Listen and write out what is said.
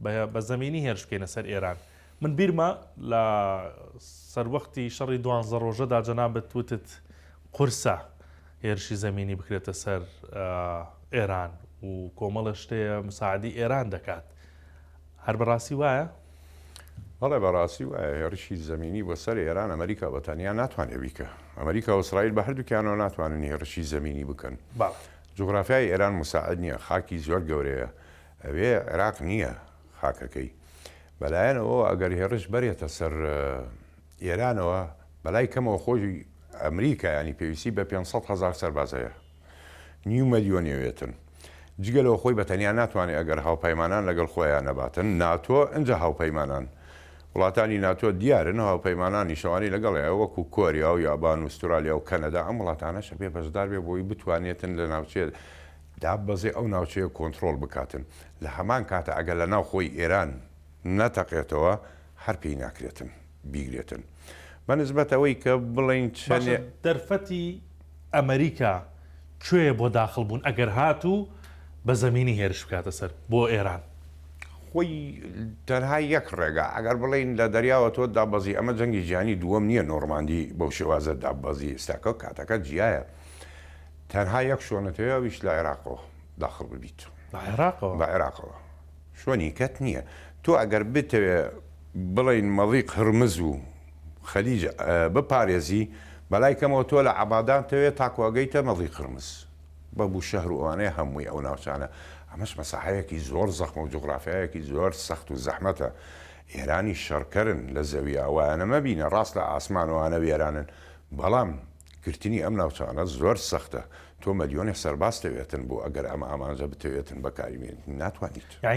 بە زەمینی هێرش بکەینە سەر ئێران. من بیرمە لە سەروەختی شەڕی دوانزە ڕۆژەدا جەنابت وتت قورسە هێرشی زەمینی بکرێتە سەر ئێران و کۆمەڵێ شتەیە مساعدی ئێران دەکات. هەر بەڕاستی وایە؟ بەڵێ بەڕاستی وایە هێڕشی زەمینی بۆ سەر ئێران ئەمریکا بە تەنیا ناتوانێت بیکە. ئەمریکا و ئیسرائیل بە هەردووکیانەوە ناتوانن هێڕشی زەمینی بکەن. بەڵێ. جوغرافیای ئێران موساعد نییە، خاکی زۆر گەورەیە، ئەوێ عێراق نییە خاکەکەی. بەلایەن ئەوەوە ئەگەر هێڕش بەرێتە سەر ئێرانەوە بەلای کەمەوە خۆی ئەمریکا یانی پێویستی بە 500 هەزار سەرباز هەیە. نیو مەلیۆن ئەوێتن. جگە لەوە خۆی بە تەنیا ناتوانێ ئەگەر هاوپەیمانان لەگەڵ خۆیان نەباتن. ناتۆ ئنجا هاوپەیمانان. وڵاتانی ناتۆ دیارن هاوپەیمانانیش ئەوانەی لەگەڵیان وەکو کۆریا و یابان و ئوسترالیا و کەنەدا ئەم وڵاتانەش ئەبێ بەشدار بێ بۆی بتوانێتن لە ناوچەیە داببەزێ ئەو ناوچەیە کۆنترۆڵ بکاتن لە هەمان کاتا ئەگەر لە ناو خۆی ئێران نەتەقێتەوە هەر پێی ناکرێتن بیگرێتن بە نسبەت ئەوەی کە بڵێین باشە چەنێ. دەرفەتی ئەمریکا کوێیە بۆ داخڵ بوون ئەگەر هاتوو بە زەمینی هێرش بکاتە سەر بۆ ئێران؟ خۆی تەنها یەک ڕێگا ئەگەر بڵێین لە دەریاوە تۆ دابەزی ئەمە جەنگی جیهانی دووەم نییە نۆڕماندی بەو شێوازە داببەزی ئێستاکە کاتەکە جیایە تەنها یەک شۆنت هەیە ئەویش لە عێراقەوە داخڵ ببیت. لە عێراقەوە؟ لە عێراقەوە شۆنی کەت نییە. تۆ ئەگەر بتەوێ بڵێین مەضیق هرمز و خەلیج بپارێزی بەلای کەمەوە تۆ لە عەبادان تەوێ تاکو ئەگەیتە مەضیق هرمز بە بوشەهر و ئەوانەیە هەمووی ئەو ناوچانە ئەمەش مەساحەیەکی زۆر زەخمە و جوغرافیایەکی زۆر سەخت و زەحمەتە ئێرانیش شەڕکەرن لە زەویا وایانە مەبینە ڕاست لە ئاسمان ئەوانە وێرانن بەڵام گرتنی ئەم ناوچانە زۆر سەختە، تۆ مەلیۆنێ سەرباز تەوێتن بۆ ئەگەر ئەم ئامانجە بتەوێتن بەکاری بێنیت ناتوانیت. یەعنی.